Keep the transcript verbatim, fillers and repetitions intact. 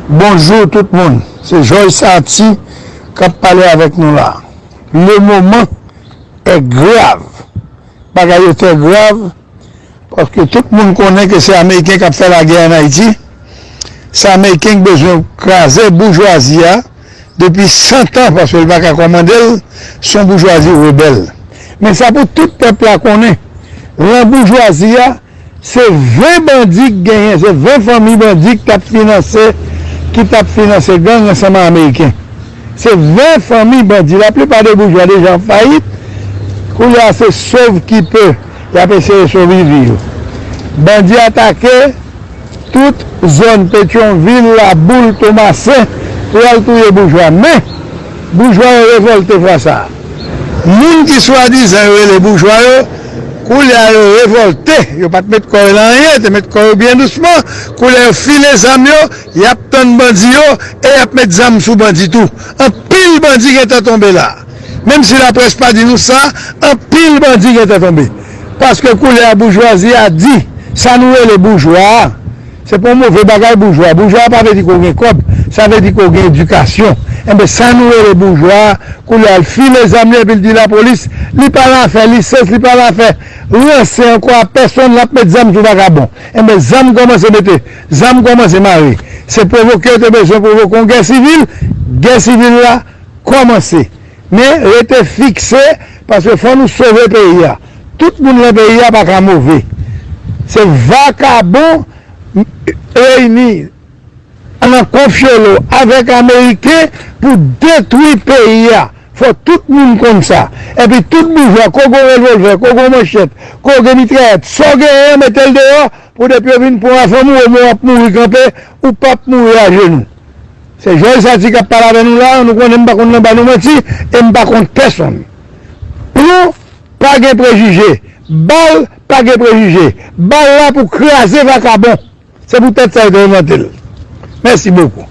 Bonjou tout moun, se Georges Sarty k ap pale avèk nou la. Le moment est grave. Bagay yo trè grav, paske tout moun konnen ke se Ameriken k ap fè lagè ann Ayiti. Se Ameriken k bezwen kraze boujwazi a depi san tan, paske l pa ka kòmande l, se yon boujwazi rebèl. Men sa pou tout pèp la konnen, lan boujwazi a, se ven bandi k genyen, se ven fanmi bandi k t ap finanse, ki t ap finanse gang ansanm ak Ameriken. Se ven fanmi bandi. Laplipa de boujwa deja an fayit. Kounye a se sov ki pe. Y ap eseye sove vi yo. Bandi atake tout zòn Petyonvil, Laboul, Tomasen pou y al touye boujwa. Men, boujwa yo revòlte fwa sa a. Moun ki swadizan yo rele boujwa yo, koulye a yo revòlte. Yo pa t met kò yo nan anyen, te met kò yo byen dousman. Koulye a yo file zam yo, y ap tann bandi yo e y ap met zam sou bandi tou. Anpil bandi gentan tonbe la. Menm si laprès pa di nou sa, anpil bandi gentan tonbe. Paske koulye a boujwazi a di, sa nou rele boujwa a, se pa yon move bagay boujwa. Boujwa a pa vle di ke w gen kòb, sa vle di ke w gen edikasyon. Enben, sa nou rele boujwa a, koulye a l file zam li epi l di lapolis, li pa nan afè lisans, li pa nan afè ranse ankò a pèsonn, l ap met zam sou vakabon. Enben, zam kòmanse mete, zam kòmanse mare. Se pwovoke yo te bezwen pwovoke yon gè sivil, gè sivil la kòmanse. Men, rete fikse, paske fò nou sove peyi a. Tout moun nan peyi a pa ka move. Se vakabon reyini nan konfyolo avèk Ameriken pou detwi peyi a. Fò tout moun konn sa. Epi tout boujwa, ko gen revòlvè, ko gen manchèt, ko gen mitrayèt, sa w genyen an, mete l deyò, pou depi yo vin pran afè w, ou w ap mouri kanpe, ou p ap mouri ajenou. Se Georges Sarty k ap pale avè nou la, nou konnen m pa konn nan ba nou manti, e m pa kont pèsonn. Plon pa gen prejije, bal pa gen prejije. Bal la pou kraze vakabon. Se poutèt sa yo te envante l. Mèsi bokou.